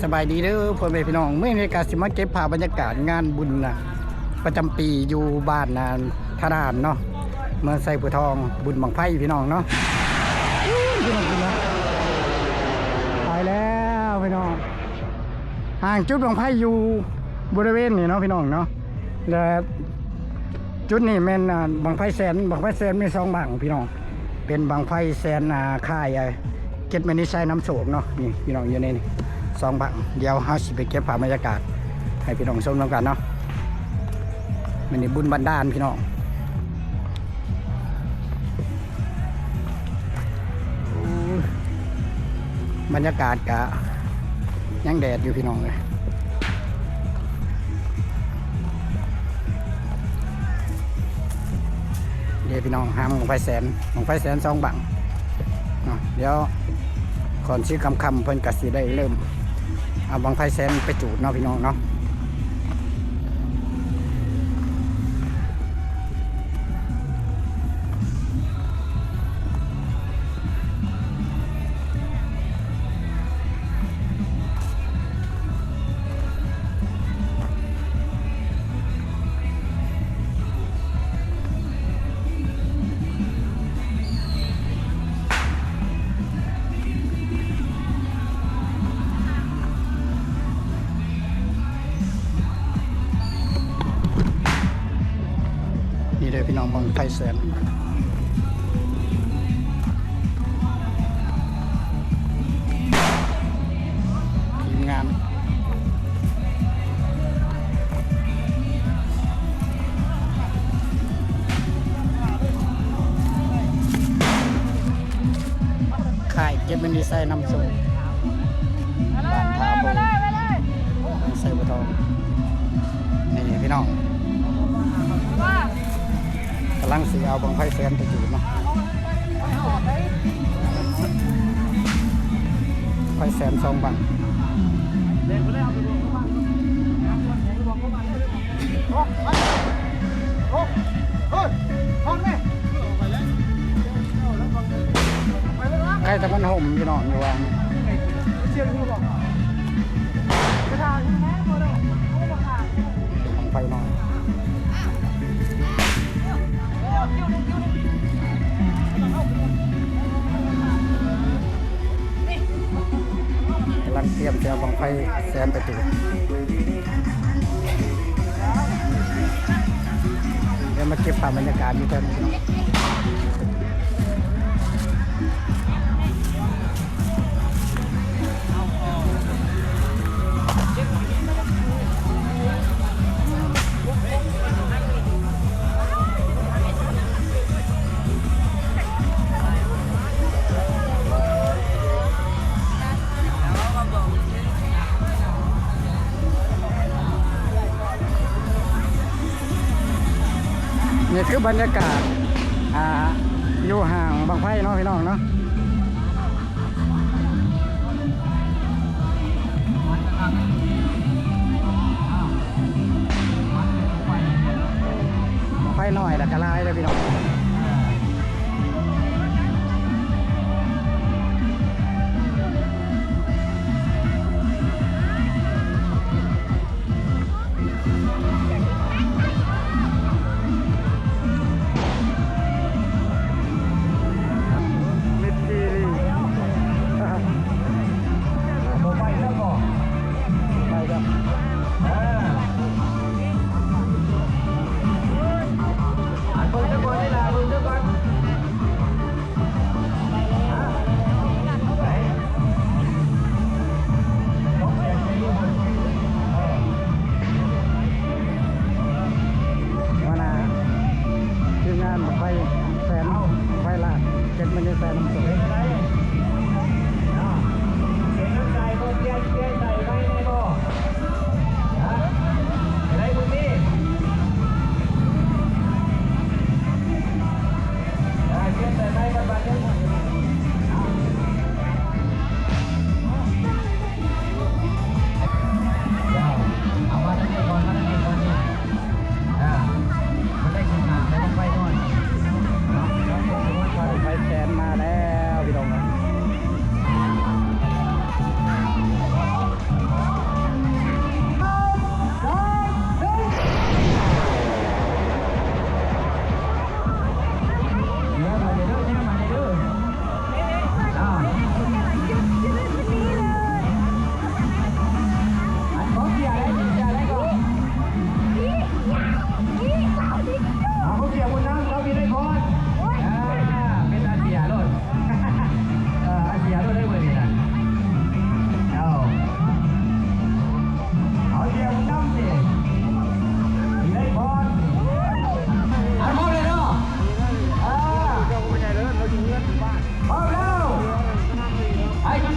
สบายดีเด้อพ่อแม่พี่น้อง มื้อนี้ก็สิมาเก็บภาพบรรยากาศงานบุญนะ ประจำปีอยู่บ้านนะ ทะดานเนาะ เมืองไชภูทอง บุญบั้งไฟพี่น้องเนาะ อู้ย พี่น้อง พี่น้อง ตายแล้วพี่น้อง ห่างจุดบั้งไฟอยู่บริเวณนี้เนาะพี่น้องเนาะ และจุดนี้แม่น อ่า บั้งไฟแสน บั้งไฟแสนมีสองบั้งพี่น้อง เป็นบั้งไฟแสน อ่า ค่าย อ่า เจ็ดมณีไซน้ำโชคเนาะ นี่พี่น้องอยู่ในนี่สองบั้ง เดี๋ยวเฮาสิไปเก็บภาพบรรยากาศให้พี่น้องชมนำกันเนาะ มื้อนี้บุญบันดาลพี่น้อง บรรยากาศกะยังแดดอยู่พี่น้องเอ้ย เดี๋ยวพี่น้องหาบั้งไฟแสน บั้งไฟแสนสองบั้งเนาะ เดี๋ยวก่อนสิค่ำๆ เพิ่นกะสิได้เริ่มเอาบั้งไฟแสนไปจูดเนาะพี่น้องเนาะ นี่เด้อพี่น้อง บั้งไฟแสน ทีมงาน ค่ายเจ็ดมณีไซน้ำโชค บ้านท่าโพ เมืองไชภูทอง นี่พี่น้อง กำลังสิเอาบั้งไฟแสนไปจูดเนาะ ไฟแสนสองบั้ง ใครแต่มันห่มพี่น้องอยู่ว่า บั้งไฟน้อย กำลังเตรียมจะเอาบั้งไฟแสนไปจุด เดี๋ยวมาเก็บภาพบรรยากาศอยู่แถวนี้เนาะ นี่คือบรรยากาศ อ่า อยู่ห้างบั้งไฟเนาะพี่น้องเนาะ บั้งไฟน้อยแล้วก็หลายเด้อพี่น้อง มี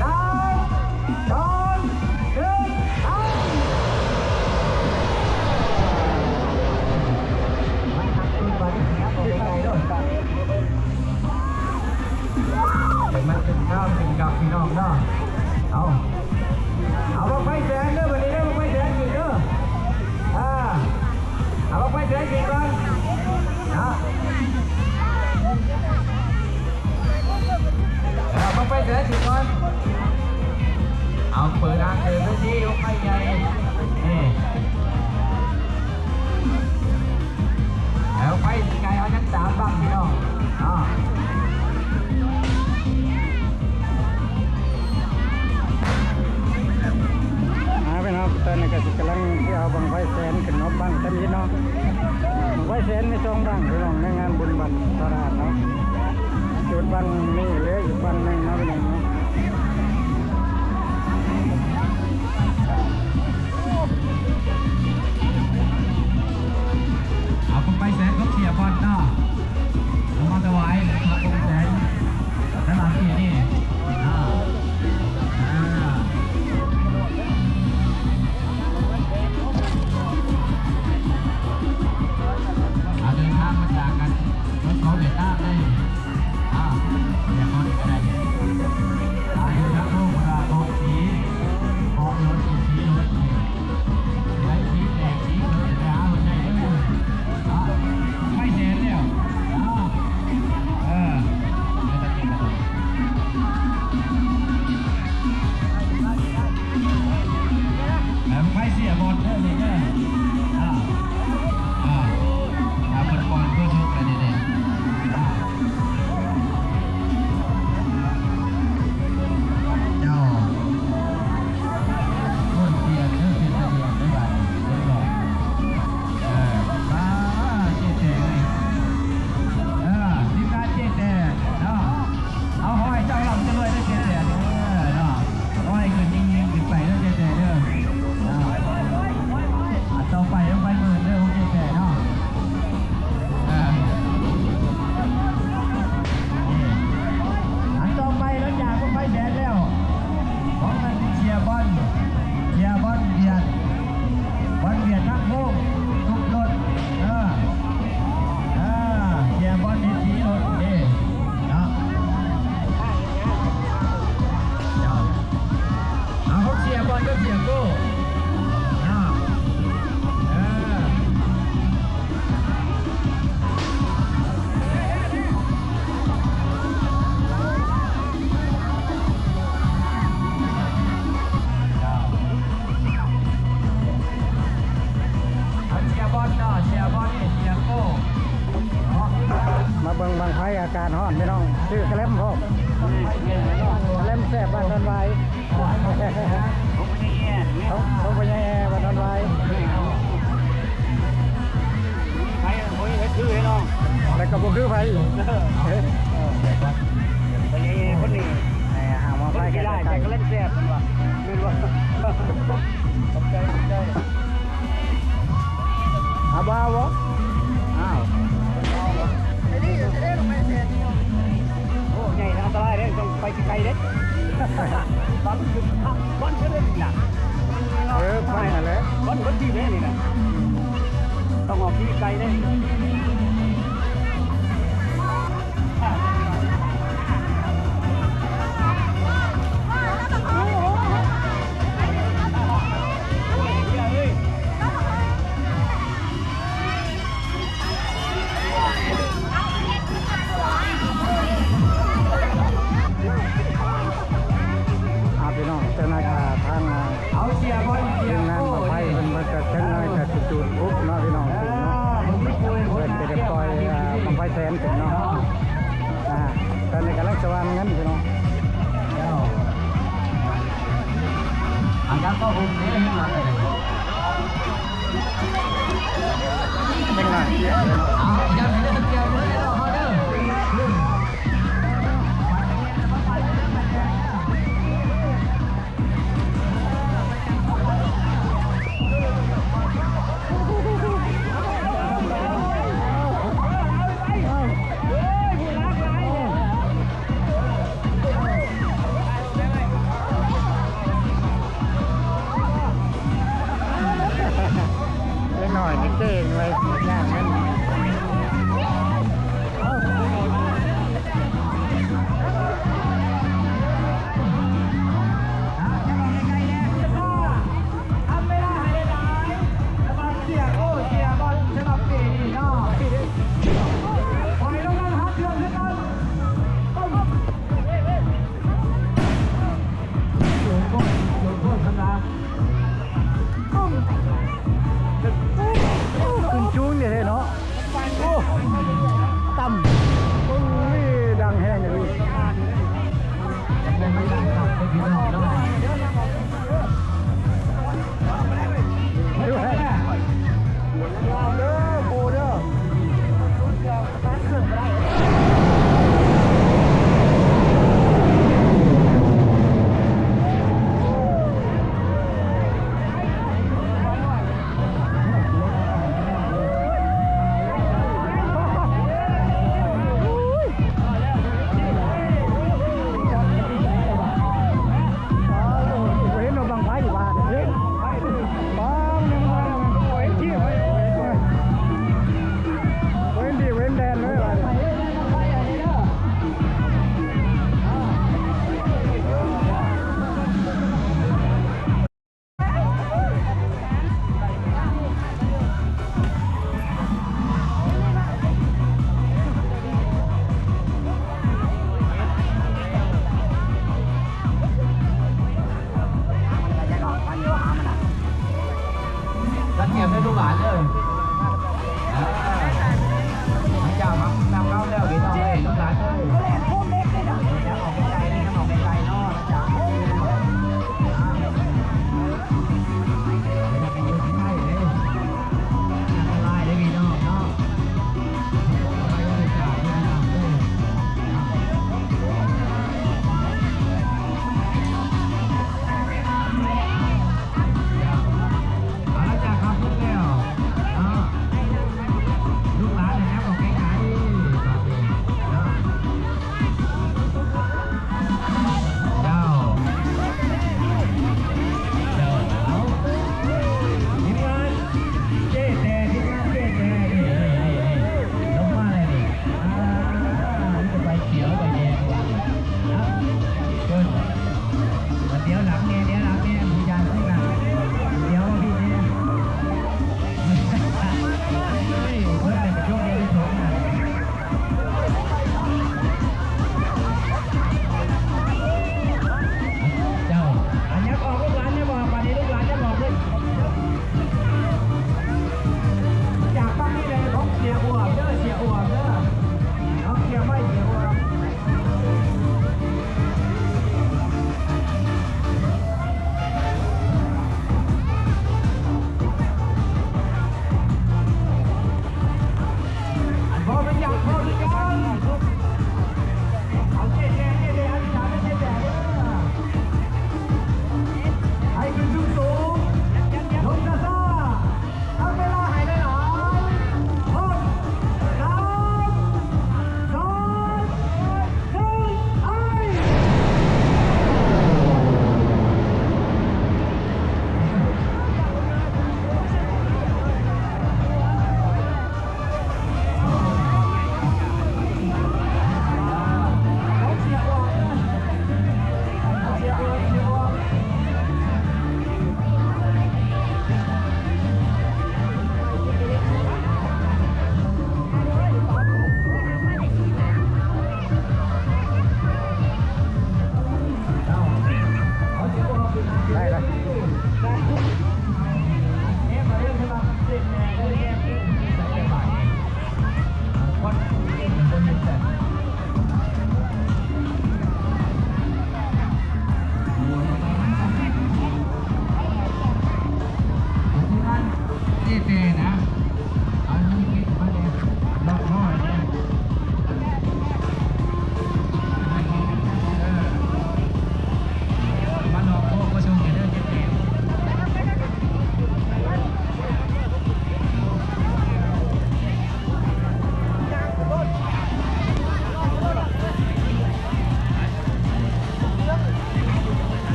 ສາມ ສອງ ໜຶ່ງ ໄປ! ມັນທັກຄືນໄປ ໄປໄກໆໂລດ ໃຫ້ມັນເປັນຄາວເປັນກັບ ພີ່ນ້ອງເນາະ. ເອົາ ເອົາບັ້ງໄຟແສນເດີ ບັດນີ້ເດີ ບັ້ງໄຟແສນຂຶ້ນເດີ ອ່າ ເອົາບັ້ງໄຟແສນຂຶ້ນກ່ອນເນາະ. ເອົາບັ້ງໄຟແສນຂຶ້ນກ່ອນ ເອົາເປີດອ່າງເປີດເວທີ ບັ້ງໄຟໃຫຍ່ ນີ້ ແລ້ວໄຟໃຫຍ່ເຮົາຍັງສາມບັ້ງ ພີ່ນ້ອງ ເນາະ. ອ່າ ພີ່ນ້ອງ ຕອນນີ້ກໍຊິກຳລັງຊິເອົາບັ້ງໄຟແສນຂຶ້ນເນາະ ບັ້ງທຳອິດເນາະ. ບັ້ງໄຟແສນມີສອງບັ້ງ ພີ່ນ້ອງ ໃນງານບຸນວັດຕະຫຼາດເນາະ. ຈຸດບັ້ງນີ້ ເຫຼືອອີກບັ້ງໜຶ່ງເນາະ ພີ່ນ້ອງເນາະ. ເອົາບັ້ງໄຟແສນຂອງເສຍບອນເນາະ ເອົາມາຖວາຍພະອົງແສນ ສຳລັບປີນີ້ເນາະ. ອ່າ ອ່າ ເດີນທາງມາຈາກກັນ ລົດຂອງຫວຽດນາມເດ້. ອ່າ ເສຍບອນກໍໄດ້ ອ່າ ຢູ່ທາງໂນ້ນ ເພິ່ນວ່າຂອງສີ ຂອງລົດ ສີລົດນີ້ ໄປສີແດງສີເຂີນ ໄປຫາເພິ່ນໄດ້ເດີ. ອ່າ ໄຟແສນແລ້ວ ອ່າ ເອີ ແລ້ວໄຟເສຍບອນເດີນີ້ເດີ. ອ່າ ອ່າ ອ່າ ເພິ່ນປ່ອຍຕົວເທິງໄປແດ່ໆ ເຈົ້າ ໂອ້ຍ ປ່ຽນເດີ ປ່ຽນສະດຽນເດີບາດນີ້ ເຫັນບໍ່? ເອີ ປ້າ ເຈແຕເອີຍ ເອີ ທີມງານເຈແຕເນາະ. ເອົາ ຂໍໃຫ້ເຈົ້າລ່ຳຈະລວຍເດີເຈແຕເດີເນາະ ຂໍໃຫ້ຂຶ້ນຍິ່ງໆຂຶ້ນໄປເດີເຈແຕເດີເນາະ. ອ່າ ຕໍ່ໄປຕ້ອງໄປໝື່ນເດີຂອງເຈແຕເນາະ. ເອີ ນີ້ ອັນຕໍ່ໄປຫຼັງຈາກບັ້ງໄຟແສນແລ້ວ ຂອງອັນເສຍບອນ ເສຍບອນຫວຽດ ບອນຫວຽດທາງໂຄ້ງ ທຸບລົດ ເອີ ເອີ ເສຍບອນເຮັດສີລົດເດ້ເນາະ. ເຈົ້າ ເອົາ ຂອງເສຍບອນກັບເສຍໂກ້ເນາະ ເອີ. ເອົາເສຍບອນເນາະ ເສຍບອນນີ້ເສຍໂກ້ເນາະ. ມາເບິ່ງບັ້ງໄຟອາກາດຮ້ອນ ພີ່ນ້ອງ ຊື້ກະແລັມພ້ອມ ກະແລັມແຊບບ້ານດອນຫວາຍ ຂອງ ຂອງພໍ່ໃຫຍ່ແອບ້ານດອນຫວາຍ. ໃຜບໍ່ເຮັດຄືໃຫ້ນ້ອງ ແລ້ວກໍບໍ່ຄືໃຜອີກ. ເອີ ເອີ ໄປຄົນນີ້ ເອີ ຫາມາໄປກັນ ກິນຫຼາຍແຕ່ກໍເລັກແຊບ ເພິ່ນວ່າ ແມ່ນບໍ່? ຂອບໃຈ ຂອບໃຈ. ເອົາບໍ່ ເອົາບໍ່? ອ້າວ ໂອ້ ໃຫຍ່ ອັນຕະລາຍເດ້ ຕ້ອງໄປໄກໆເດ້ ບາງຈຸດ ບາງຈຸດເດ້ນີ້ນະ ເອີ ໄປຫັ້ນແຫຼະ ບາງຈຸດທີ່ເດ້ນີ້ນະ ຕ້ອງອອກທີ່ໄກເດ້. ອ່າ ພີ່ນ້ອງ ເຈົ້າໜ້າທີ່ທາງ ເອົາເສຍບອນ ທີມງານບັ້ງໄຟເພິ່ນ ເພິ່ນກໍຈັກໜ້ອຍກໍຊິຈູດປຸບເນາະ ພີ່ນ້ອງ ເອີ ເນາະ. ເດັກນ້ອຍ ເດັກນ້ອຍນີ້ເກັ່ງເວີຍ ຍ່າງແມ່ນ. ທຳເວລາໃຫ້ຫຼາຍໆ ແລ້ວກໍເສຍໂອ້ເສຍບອນສຳລັບປີນີ້ເນາະ ຖອຍລົງມາຫາເຄື່ອງຄືກັນ ປຶ້ມ ໂດນໂທດ ໂດນໂທດຄັນວ່າ ປຶ້ມ ໂອ້ ຂຶ້ນສູງແທ້ເນາະ. ໂອ້ ຕ່ຳ ໂອ້ຍ ດັງແຮງເລີຍ. ກະຕຽມເດີລູກຫຼານເດີ ເອີ ເຈົ້າມານຳເຮົາແລ້ວ ພີ່ນ້ອງເອີຍ ລູກຫຼານເອີຍ ເອີ ອອກໄກໆເດີ ອອກໄກໆເນາະ. ເອົາລະຈ້າ ຂັບລົດແລ້ວ ເອົາ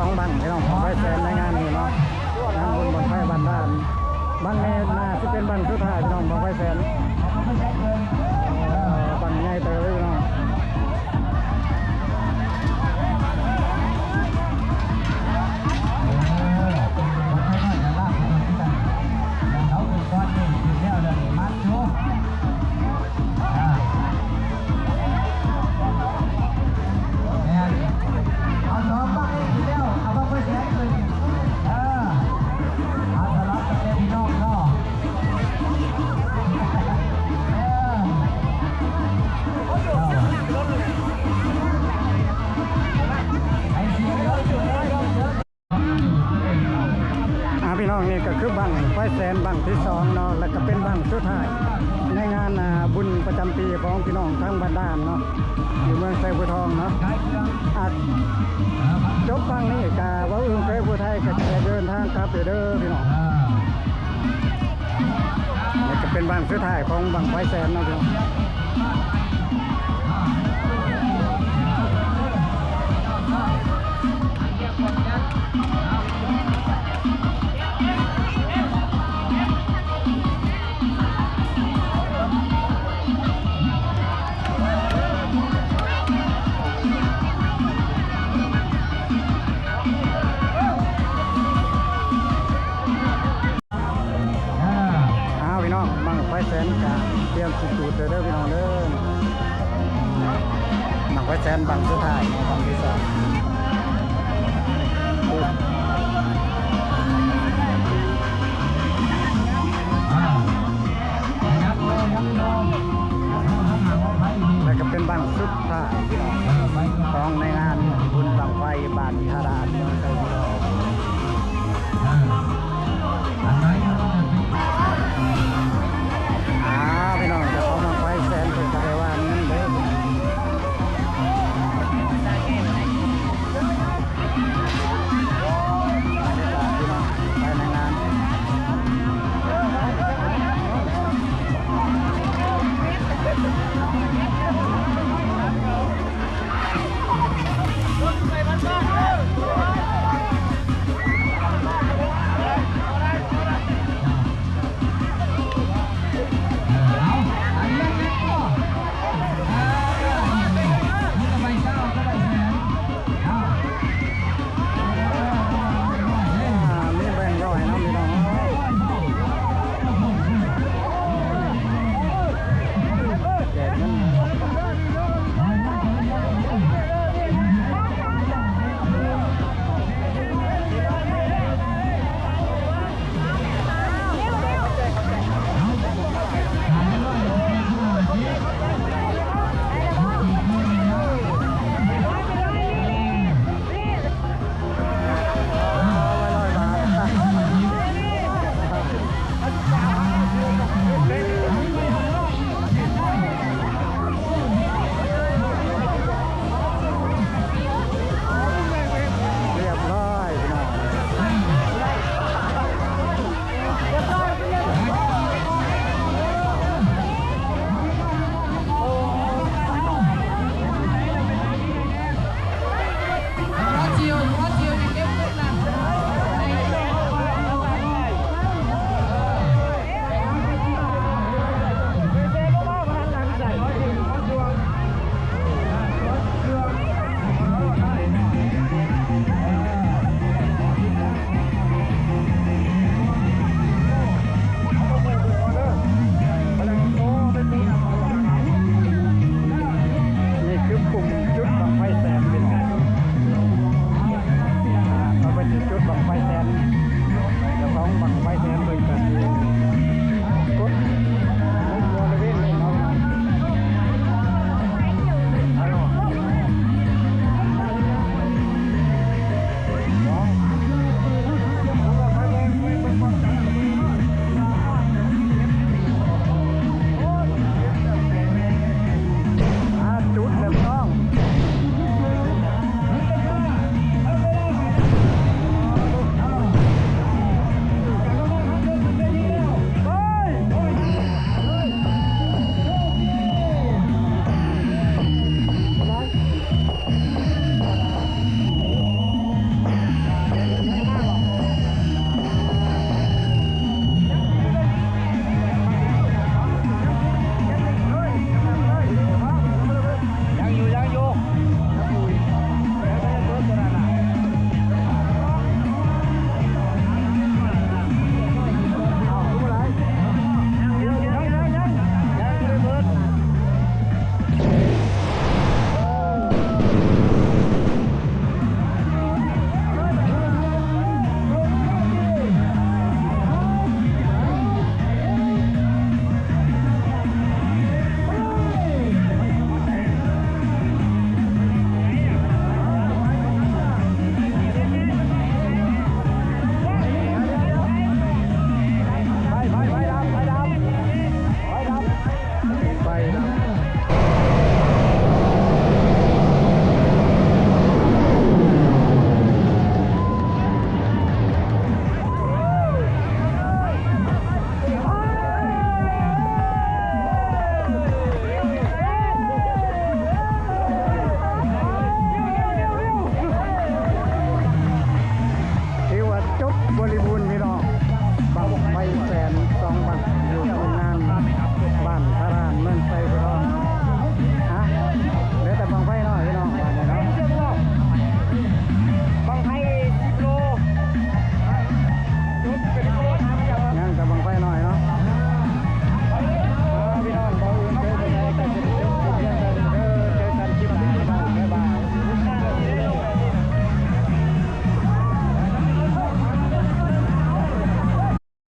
ສອງບັ້ງພີ່ນ້ອງ ບັ້ງໄຟແສນໃນງານນີ້ເນາະ ງານບຸນບັ້ງໄຟບ້ານດ່ານ. ບັ້ງນີ້ໜ້າຊິເປັນບັ້ງສຸດທ້າຍພີ່ນ້ອງ ບັ້ງໄຟແສນ ເອີ ບັ້ງໃຫຍ່ເຕີບເລີຍພີ່ນ້ອງ. ເອົາສອງບັ້ງນີ້ຂຶ້ນແລ້ວ ເອົາບັ້ງໄຟແສນຂຶ້ນ ເອີ ເອົາສະຫຼັບກັນເດີພີ່ນ້ອງເນາະ ເອີ ເອົາ ອ່າ ພີ່ນ້ອງ ນີ້ກໍຄືບັ້ງໄຟແສນບັ້ງທີສອງເນາະ ແລ້ວກໍເປັນບັ້ງສຸດທ້າຍໃນງານ ອ່າ ບຸນປະຈຳປີຂອງພີ່ນ້ອງທາງບ້ານດ່ານເນາະ ຢູ່ເມືອງໄຊພູທອງເນາະ. ອ່າ ຈົບບັ້ງນີ້ກໍເວົ້າອຶ່ງແພຜູ້ໄທກໍຈະໄດ້ເດີນທາງກັບເດີພີ່ນ້ອງ. ນີ້ກໍເປັນບັ້ງສຸດທ້າຍຂອງບັ້ງໄຟແສນເນາະພີ່ນ້ອງ. ອ້າວ ພີ່ນ້ອງ ບັ້ງໄຟແສນກະຕຽມຊິຈູດແລ້ວເດີພີ່ນ້ອງເດີ. ບັ້ງໄຟແສນບັ້ງສຸດທ້າຍ ບັ້ງທີສອງ.